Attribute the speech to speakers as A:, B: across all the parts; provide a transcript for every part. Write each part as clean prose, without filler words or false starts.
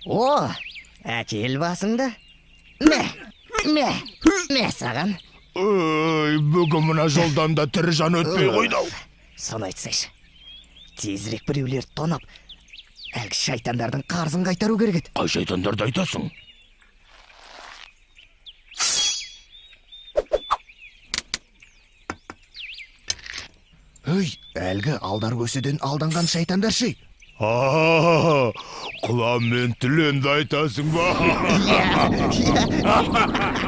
A: О, әкел басыңды. Мә, мә, мә саған.
B: Ой, бүгін мына жолдан да тірі жан өтпей қойды-ау.
A: Соны айтсайшы. Тезірек біреулерді тонап, әлгі шайтандардың қарызын қайтару керек еді.
B: Қай шайтандарды айтасың?
C: Өй, әлгі Алдар көседен алданған шайтандар ше?
B: А, құлан мен түленді айтасың ба?
A: Иә, иә.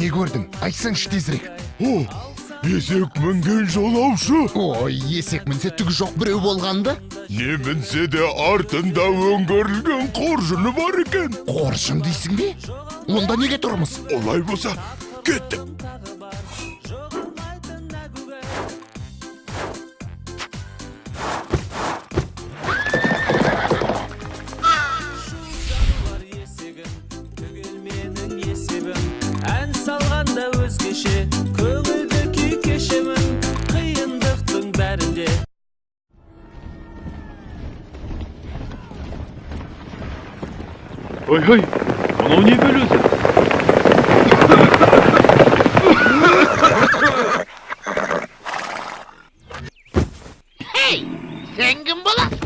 C: Не көрдің? Айтсаңшы тезірек.
B: О, есек мінген жолаушы.
C: Ой, есек мінсе түгі жоқ біреу болғанды.
B: Не мінсе де артында өңгерілген қоржыны бар екен.
C: Қоржын дейсің бе? Онда неге тұрмыз?
B: Олай болса, кеттік.
D: Ән салғанда өзгеше, көңілді күй кешемін, қиындықтың бәрінде.
E: Ой, ой, мынау не бәле өзі?
F: Хей, сен кім боласың?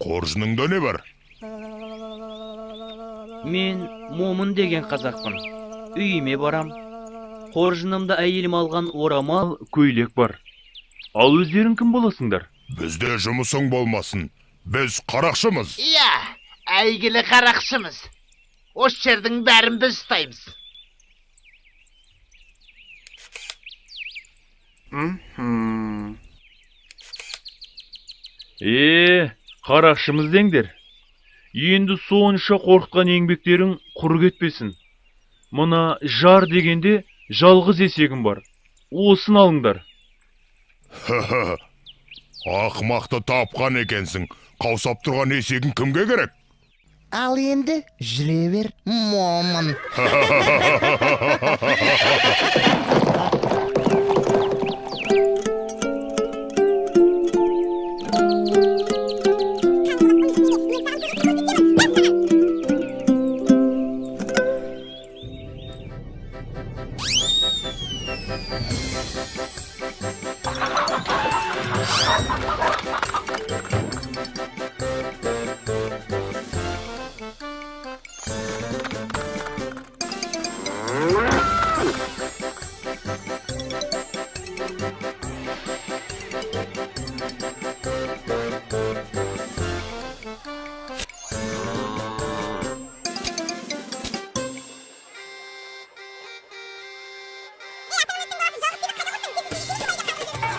B: Қоржыныңда не бар?
G: Мен Момын деген қазақпын. Үйіме барам. Қоржынымда әйелім алған орамал
E: көйлек бар. Ал өздерің кім боласыңдар?
B: Бізде жұмысың болмасын. Біз қарақшымыз.
F: Иә, әйгілі қарақшымыз. Осы жердің бәрін біз ұстаймыз.
E: Қарақшымыз деңдер. Енді сонша қорқытқан еңбектерің құр кетпесін. Мына жар дегенде жалғыз есегім бар. Осын алыңдар.
B: Ақымақты тапқан екенсің. Қаусап тұрған есегің кімге керек?
A: Ал енді жүре бер, Момын.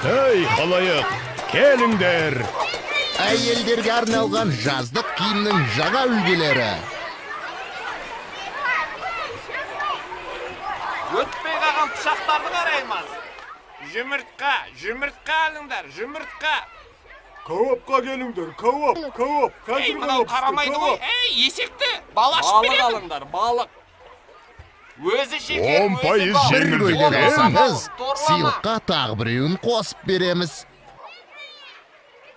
B: Ей, халайық, келіңдер!
C: Әйелдерге арналған жаздық киімнің жаңа үлгілері.
H: Өтпей қалған пышақтарды қараймыз. Жұмыртқа, жұмыртқа алыңдар, жұмыртқа.
I: Кауапқа келіңдер, кауап, кауап.
H: Ей, мынау қарамайды ғой. Ей, есекті, бал ашып
I: Балық
H: беремін.
I: алыңдар, балық.
H: Өзі шекер,
B: 10%
H: өзі бал.
C: Бір көйлек
B: жеңілдікпен.
C: алсаңыз,
H: Торлама.
C: сыйлыққа тағы біреуін қосып береміз.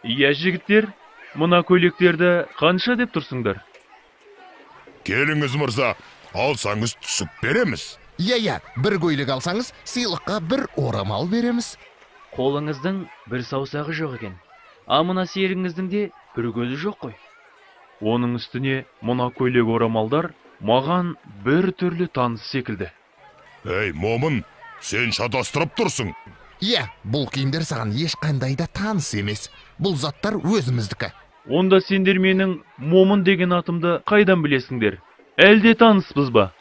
E: Иә, жігіттер, мына көйлектерді қанша деп тұрсыңдар?
B: Келіңіз, мырза, алсаңыз түсіп береміз.
C: Иә, иә, бір көйлек алсаңыз, сыйлыққа бір орамал береміз.
G: Қолыңыздың бір саусағы жоқ екен. А мына серігіңіздің де бір көзі жоқ қой.
E: Оның үстіне мына көйлек орамалдар маған бір түрлі таныс секілді.
B: Ей, Момын, сен шатастырып тұрсың.
C: Иә, бұл киімдер саған ешқандай да таныс емес. Бұл заттар өзіміздікі.
E: Онда сендер менің Момын деген атымды қайдан білесіңдер? Әлде таныспыз ба?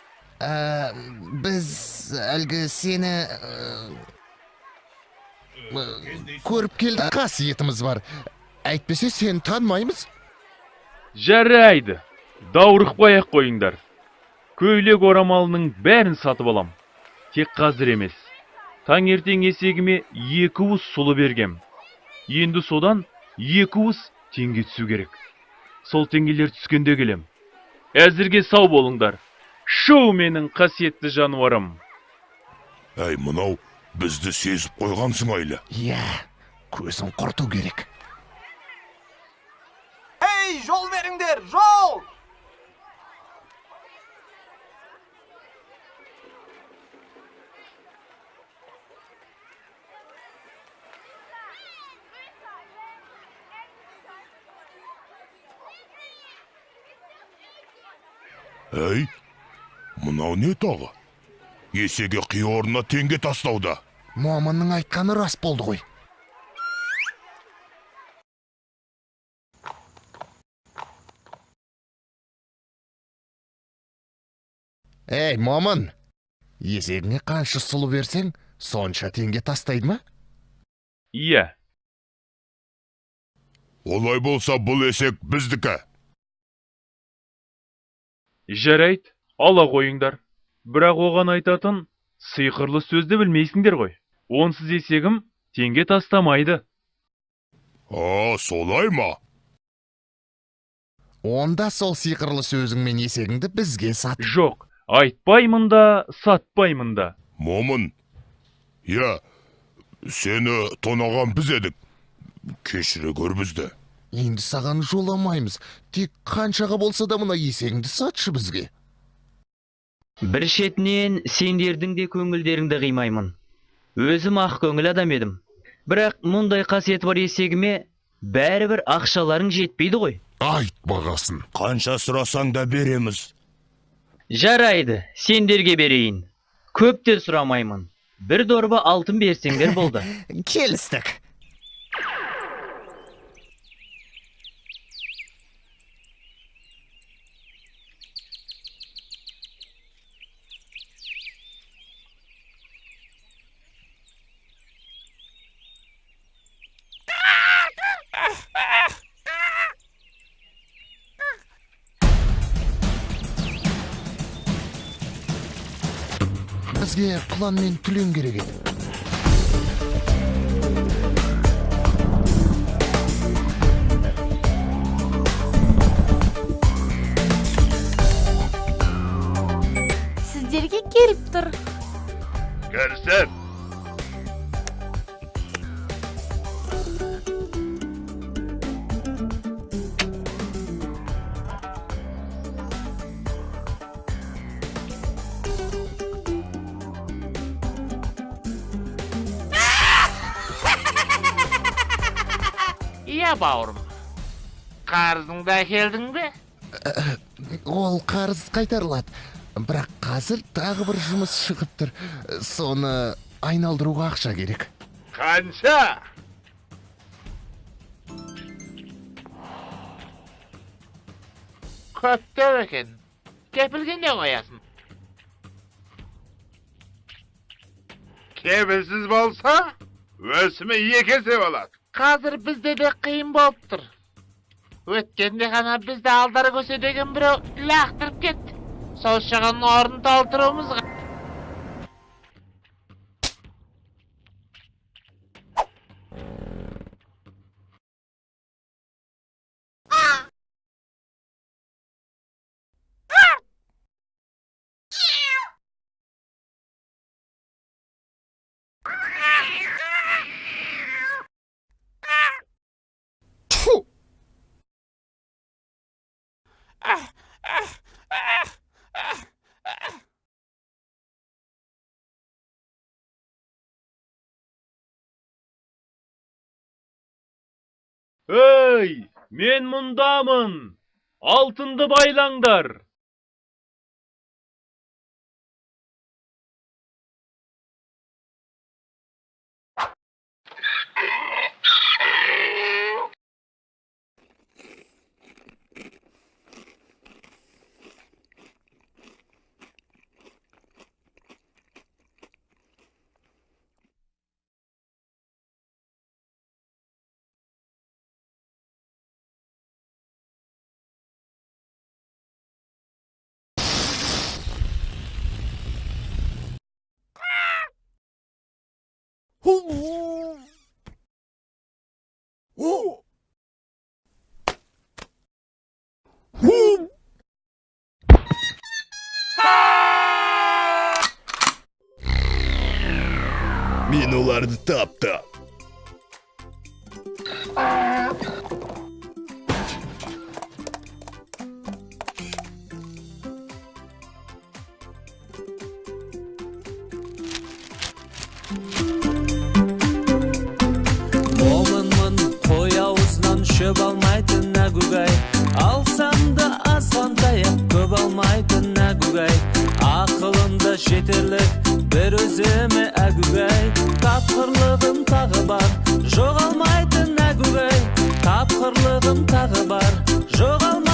C: Біз әлгі сені көріп келдік, қасиетіміз бар. Әйтпесе сені танымаймыз.
E: Жарайды, даурықпай-ақ қойыңдар. Көйлек орамалының бәрін сатып алам. Тек қазір емес. Таңертең есегіме 2 уыс сұлы бергем. Енді содан 2 уыс теңге түсу керек. Сол теңгелер түскенде келем. Әзірге сау болыңдар. Шоу менің қасиетті жануарым.
B: Әй, мынау бізді сезіп қойғансың айлы.
C: Иә, көзін құрту керек.
I: Ей, жол беріңдер, жол!
B: Әй, мынау не тағы? Есеге қи орнына теңге тастауда.
C: Момынның айтқаны рас болды ғой. Ей, Момын, есегіңе қанша сұлы берсең, сонша теңге тастайды ма?
E: Иә.
B: Олай болса, бұл есек біздікі.
E: Жарайды, ала қойыңдар. Бірақ оған айтатын сиқырлы сөзді білмейсіңдер ғой. Онсыз есегім теңге тастамайды.
B: А, солай ма?
C: Онда сол сиқырлы сөзіңмен есегіңді бізге сат.
E: Жоқ, айтпаймын да, сатпаймын да.
B: Момын, иә, сені тонаған біз едік. Кешіре көр бізді.
C: Енді саған жоламаймыз. Тек қаншаға болса да мына есегіңді сатшы бізге.
G: Бір шетінен сендердің де көңілдеріңді қимаймын. Өзім ақ көңіл адам едім. Бірақ мұндай қасиеті бар есегіме бәрібір ақшаларың жетпейді ғой.
B: Айт бағасын. Қанша сұрасаң да береміз.
G: Жарайды, сендерге берейін. Көп те сұрамаймын. Бір дорба алтын берсеңдер болды.
A: Келістік.
C: Бізге құлан мен түлен керек еді.
J: Сіздерге келіп тұр.
B: Кірсін.
F: Иә, бауырым. Қарызыңды әкелдің бе?
C: Ол қарыз қайтарылады. Бірақ қазір тағы бір жұмыс шығып тұр. Соны айналдыруға ақша керек.
F: Қанша? Көптеу екен. Кепілге не қоясың?
K: Кепілсіз болса, өсімі 2 есе болады.
F: Қазір бізде де қиын болып тұр. Өткенде ғана бізді Алдар көсе деген біреу лақтырып кетті. Сол шығынның орнын толтыруымыз.
E: Ей, мен мұндамын. Алтынды байлаңдар.
J: Мен оларды таптым.
D: Момынмын, қой аузынан шөп алмайтын әгугай. Алсам да азғантай-ақ, көп алмайтын әгугай. Ақылым да жетерлік бір өзіме әгугай. Тапқырлығым тағы бар, жоғалмайтын әгугай. Тапқырлығым тағы бар, жоғалмайтын.